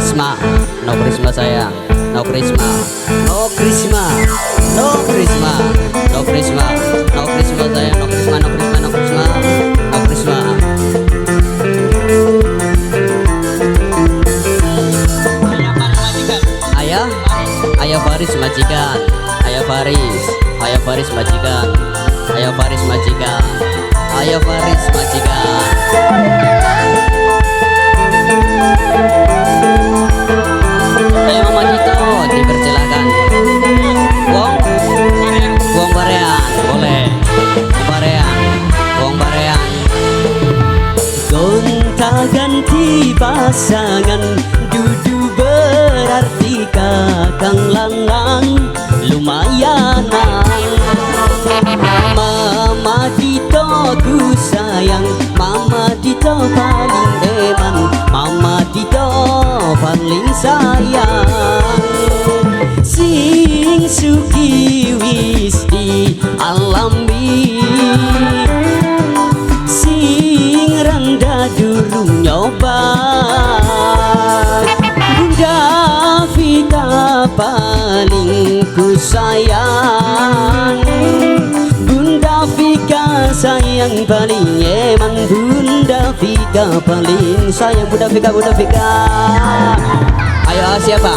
Krisma, no Krisma sayang, no Krisma, no Krisma, no Krisma, no Krisma, no Krisma sayang, no Krisma, no Krisma, no Krisma, no Krisma. Ayah, ayah Faris majikan, ayah Faris, ayah Faris majikan, ayah Faris majikan, ayah Faris majikan. Ayo Mama Dito, dipersilakan. Wong, wong Barean, boleh. Wong Barean, wong Barean. Gonta ganti pasangan dudu berarti kakang lanang lumayanan. Mama Dito ku sayang, Mama Dito paling eman, Mama Dito paling sayang. Sing suki wis dialami, sing randa durung nyoba. Bunda Vika paling ku sayang, Bunda Vika sayang paling eman, Bunda Vika paling sayang, Bunda Vika, Bunda Vika. Ayo siapa?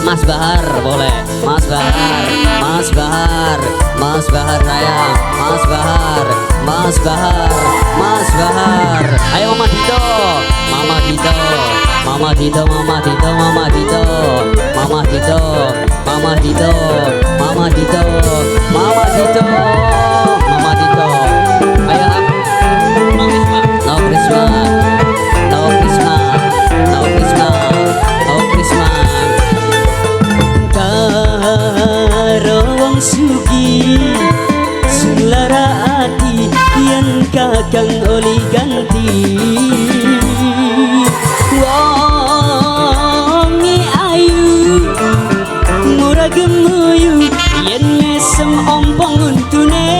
Mas Bahar boleh. Mas Bahar, Mas Bahar, Mas Bahar sayang, Mas Bahar, Mas Bahar, Mas Bahar. Ayo Mama Dito, Mama Dito, Mama Dito, Mama Dito, Mama Dito, Mama Dito, Mama Dito, Mama Dito, Mama Dito, Mama Dito. Ayo no Krisma, no Krisma, no Krisma, no Krisma. Karo wong sugih sing lara ati yen kakang oli ganti. Wonge ayu murah gemuyu yen mesem ompong untune.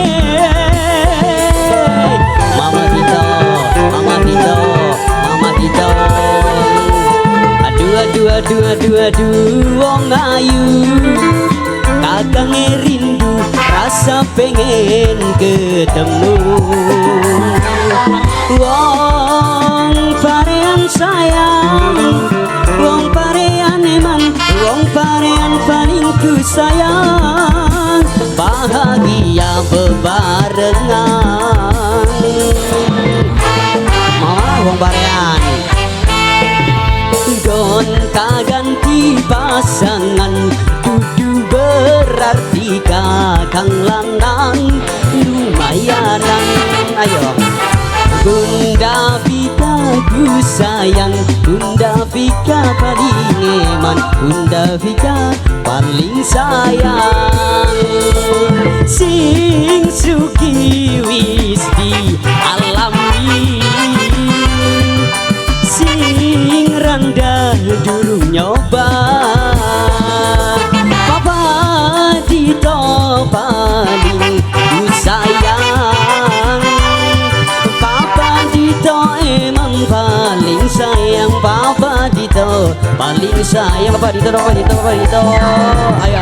Mama Dito, Mama Dito, Mama Dito. Aduh aduh aduh aduh aduh wong ayu, kakange rindu rasa pengen ketemu. Wong Parean sayang, wong Parean eman, wong Parean paling ku sayang. Bahagia bebarengan. Mama wong Parean. Gonta ganti pasangan dudu berarti kakang lanang lumayanan. Ayo Bunda Vika ku sayang, Bunda Vika paling eman, Bunda Vika paling sayang. Sing suki wis dialami, sing randa durung nyoba. Papa Dito paling ku sayang, Papa Dito emang paling sayang, Papa Dito paling sayang, Papa Dito, Papa Dito, Papa Dito. Ayo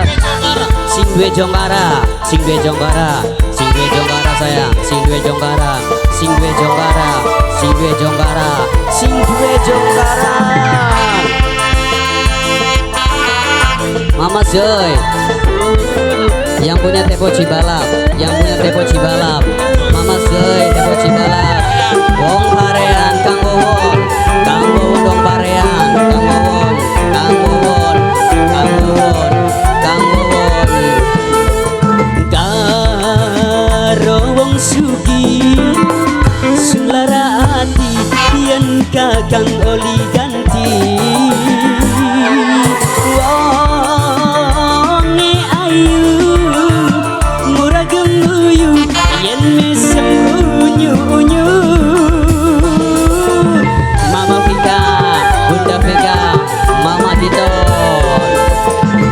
sing duwe jongkara, sing duwe jongkara, sing duwe jongkara sayang, sing duwe jongkara, sing duwe jongkara, sing duwe jongkara, sing duwe jongkara. Mama Joy yang punya tepo Cibalap, yang punya tepo Cibalap, Mama Joy tepo Cibalap. Wong Parean Kang Wowon, Kang Wowon dong Parean, Kang Wowon, Kang Wowon, Kang Wowon, Kang Wowon. Karo wong sugih sing lara ati yen kakang oli ganti. Wonge ayu murah gemuyu yen mesem unyu-unyu. Mama Vika, Bunda Vika, Mama Dito.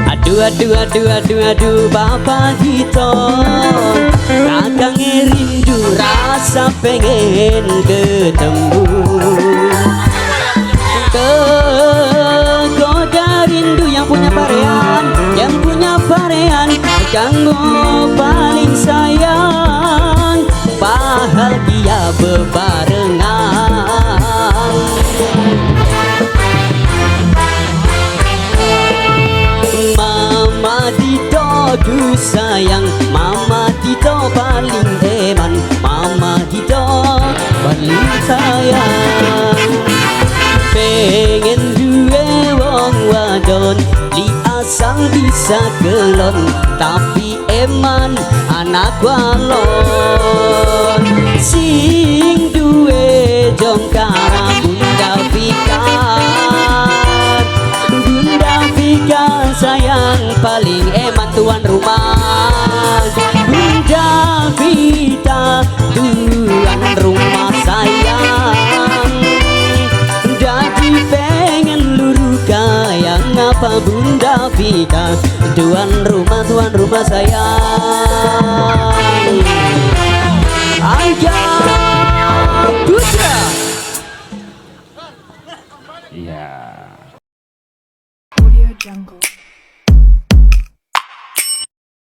Aduh aduh aduh aduh aduh Bapak Dito, kakange rindu rasa pengen ketemu. Kanggo paling sayang, bahagia bebarengan. Mama Tito ku sayang, Mama Tito paling eman, Mama Tito paling sayang. Pengen duwe wong wadon li asal bisa kelon, tapi eman anak walon. Sing duwe jongkara Bunda Vika, Bunda Vika sayang paling eman tuan rumah. Bunda Vita tuan rumah sayang. Jadi pengen luru kaya ngapa Bunda Vita tuan rumah sayang. Angga Putra. Iya. Audio Jungle.